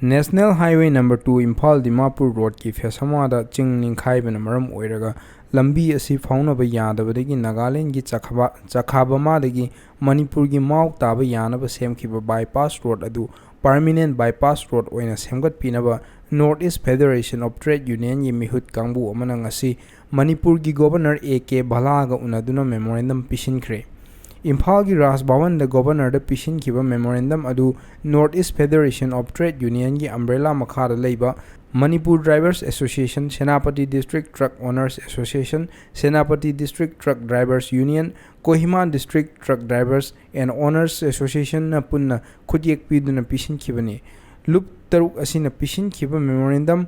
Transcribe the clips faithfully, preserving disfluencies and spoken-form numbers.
National Highway number two Imphal Dimapur roadꯀꯤ ꯐꯦꯁ ꯑꯃꯗ ꯆꯤꯡ ꯅꯤꯡꯈꯥꯏꯕꯅ ꯃꯔꯝ ꯑꯣꯏꯔꯒ ꯂꯝꯕꯤ ꯑꯁꯤ ꯐꯥꯎꯅꯕ ꯌꯥꯗꯕꯗꯒꯤ ꯅꯥꯒꯥꯂꯦꯟꯒꯤ ꯆꯈꯥꯕ-, ꯆꯈꯥꯕꯃꯥꯗꯒꯤ ꯃꯅꯤꯄꯨꯔꯒꯤ ꯃꯥꯎ ꯇꯥꯕ ꯌꯥꯅꯕ ꯁꯦꯝꯈꯤꯕ bypass road ꯑꯗꯨ permanent bypass road ꯑꯣꯏꯅ ꯁꯦꯝꯒꯠꯄꯤꯅꯕ North East Federation of Trade Unionꯒꯤ ꯃꯤꯍꯨꯠ ꯀꯥꯡꯕꯨ ꯑꯃꯅ ꯉꯁꯤ ꯃꯅꯤꯄꯨꯔꯒꯤ Governor A K ꯚꯂꯥꯒ ꯎꯅꯗꯨꯅ memorandum ꯄꯤꯁꯤꯟꯈ꯭ꯔꯦ꯫ ꯏꯝꯐꯥꯜꯒꯤ ꯔꯥꯖ ꯚꯋꯟꯗ Governorꯗ ꯄꯤꯁꯤꯟꯈꯤꯕ memorandum ꯑꯗꯨ North East Federation of Trade Unionꯒꯤ umbrella ꯃꯈꯥꯗ ꯂꯩꯕ Manipur Drivers Association, Senapati District Truck Owners Association, Senapati District Truck Drivers Union, Kohima District Truck Drivers and Owners Associationꯅ ꯄꯨꯟꯅ ꯈꯨꯠꯌꯦꯛ ꯄꯤꯗꯨꯅ ꯄꯤꯁꯤꯟꯈꯤꯕꯅꯤ꯫ ꯂꯨꯞ ꯇꯔꯨꯛ ꯑꯁꯤꯅ ꯄꯤꯁꯤꯟꯈꯤꯕ memorandum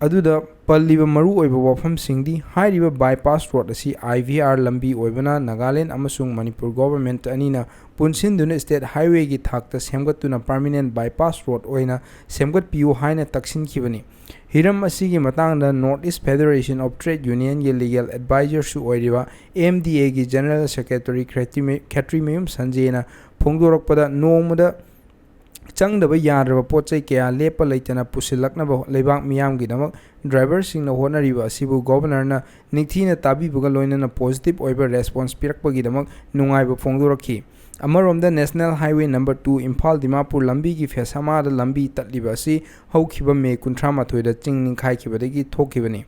ꯑꯗꯨꯗ ꯄꯜꯂꯤꯕ ꯃꯔꯨꯑꯣꯏꯕ ꯋꯥꯐꯝꯁꯤꯡꯗꯤ, ꯍꯥꯏꯔꯤꯕ bypass road ꯑꯁꯤ I V R ꯂꯝꯕꯤ ꯑꯣꯏꯕꯅ ꯅꯥꯒꯥꯂꯦꯟ ꯑꯃꯁꯨꯡ ꯃꯅꯤꯄꯨꯔ government ꯑꯅꯤꯅ ꯄꯨꯟꯁꯤꯟꯗꯨꯅ state highwayꯒꯤ ꯊꯥꯛꯇ ꯁꯦꯝꯒꯠꯇꯨꯅ permanent bypass road ꯑꯣꯏꯅ ꯁꯦꯝꯒꯠꯄꯤꯌꯨ ꯍꯥꯏꯅ ꯇꯛꯁꯤꯟꯈꯤꯕꯅꯤ꯫ ꯍꯤꯔꯝ ꯑꯁꯤꯒꯤ ꯃꯇꯥꯡꯗ North East Federation of Trade Unionꯒꯤ legal advisorꯁꯨ ꯑꯣꯏꯔꯤꯕ M D Aꯒꯤ General Secretary ꯈꯦꯇ꯭ꯔꯤꯃꯌꯨ-, ꯈꯦꯇ꯭ꯔꯤꯃꯌꯨꯝ ꯁꯟꯖꯦꯅ ꯐꯣꯡꯗꯣꯔꯛꯄꯗ, ꯅꯣꯡꯃꯗ ꯆꯪꯗꯕ ꯌꯥꯗ꯭ꯔꯕ ꯄꯣꯠ ꯆꯩ ꯀꯌꯥ ꯂꯦꯞꯄ ꯂꯩꯇꯅ ꯄꯨꯁꯤꯜꯂꯛꯅꯕ ꯂꯩꯕꯥꯛ ꯃꯤꯌꯥꯝꯒꯤꯗꯃꯛ driverꯁꯤꯡꯅ ꯍꯣꯠꯅꯔꯤꯕ ꯑꯁꯤꯕꯨ Governorꯅ ꯅꯤꯡꯊꯤꯅ ꯇꯥꯕꯤꯕꯒ ꯂꯣꯏꯅꯅ positive ꯑꯣꯏꯕ response ꯄꯤꯔꯛꯄꯒꯤꯗꯃꯛ ꯅꯨꯡꯉꯥꯏꯕ ꯐꯣꯡꯗꯣꯔꯛꯈꯤ꯫ ꯑꯃꯔꯣꯝꯗ National Highway number two Imphal Dimapur ꯂꯝꯕꯤꯒꯤ phase ꯑꯃꯗ ꯂꯝꯕꯤ ꯇꯠꯂꯤꯕ ꯑꯁꯤ ꯍꯧꯈꯤꯕ ꯃꯦ ꯀꯨꯟꯊ꯭ꯔꯥ ꯃꯥꯊꯣꯏꯗ ꯆꯤꯡ ꯅꯤꯡꯈꯥꯏꯈꯤꯕꯗꯒꯤ ꯊꯣꯛꯈꯤꯕꯅꯤ꯫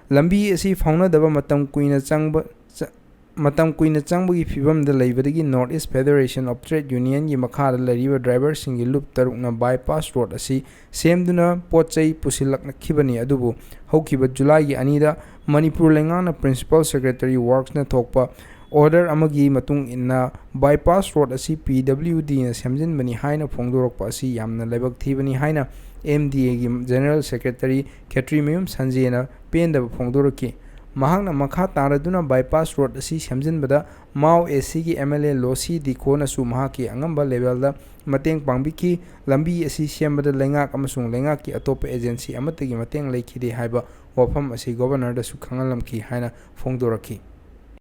ꯂꯝꯕꯤ ꯑꯁꯤ ꯐꯥꯎꯅꯗꯕ ꯃꯇꯝ ꯀꯨꯏꯅ ꯆꯪꯕ, ꯆ-, ꯃꯇꯝ ꯀꯨꯏꯅ ꯆꯪꯕꯒꯤ ꯐꯤꯚꯝꯗ ꯂꯩꯕꯗꯒꯤ North East Federation of Trade Unionꯒꯤ ꯃꯈꯥꯗ ꯂꯩꯔꯤꯕ driverꯁꯤꯡꯒꯤ ꯂꯨꯞ ꯇꯔꯨꯛꯅ bypass road ꯑꯁꯤ ꯁꯦꯝꯗꯨꯅ ꯄꯣꯠ ꯆꯩ ꯄꯨꯁꯤꯜꯂꯛꯈꯤꯕꯅꯤ, ꯑꯗꯨꯕꯨ ꯍꯧꯈꯤꯕ Julyꯒꯤ ꯑꯅꯤꯗ ꯃꯅꯤꯄꯨꯔ ꯂꯩꯉꯥꯛꯅ Principal Secretary Worksꯅ ꯊꯣꯛꯄ order ꯑꯃꯒꯤ ꯃꯇꯨꯡ ꯏꯟꯅ bypass road ꯑꯁꯤ P W Dꯅ ꯁꯦꯝꯖꯤꯟꯕꯅꯤ ꯍꯥꯏꯅ ꯐꯣꯡꯗꯣꯔꯛꯄ ꯑꯁꯤ ꯌꯥꯝꯅ ꯂꯥꯏꯕꯛ ꯊꯤꯕꯅꯤ ꯍꯥꯏꯅ M D Aꯒꯤ General Secretary ꯈꯦꯇ꯭ꯔꯤꯃꯌꯨꯝ ꯁꯟꯖꯦꯅ ꯄꯦꯟꯗꯕ ꯐꯣꯡꯗꯣꯔꯛꯈꯤ꯫ ꯃꯍꯥꯛꯅ ꯃꯈꯥ ꯇꯥꯔꯗꯨꯅ bypass road ꯑꯁꯤ ꯁꯦꯝꯖꯤꯟꯕꯗ ꯃꯥꯎ A Cꯒꯤ M L A ꯂꯣꯁꯤ ꯗꯤꯈꯣꯅꯁꯨ ꯃꯍꯥꯛꯀꯤ ꯑꯉꯝꯕ levelꯗ ꯃꯇꯦꯡ ꯄꯥꯡꯕꯤꯈꯤ꯫ ꯂꯝꯕꯤ ꯑꯁꯤ ꯁꯦꯝꯕꯗ ꯂꯩꯉꯥꯛ ꯑꯃꯁꯨꯡ ꯂꯩꯉꯥꯛꯀꯤ ꯑꯇꯣꯞꯄ agency ꯑꯃꯠꯇꯒꯤ ꯃꯇꯦꯡ ꯂꯩꯈꯤꯗꯦ ꯍꯥꯏꯕ ꯋꯥꯐꯝ ꯑꯁꯤ Governorꯗꯁꯨ ꯈꯪꯍꯜꯂꯝꯈꯤ ꯍꯥꯏꯅ ꯐꯣꯡꯗꯣꯔꯛꯈꯤ꯫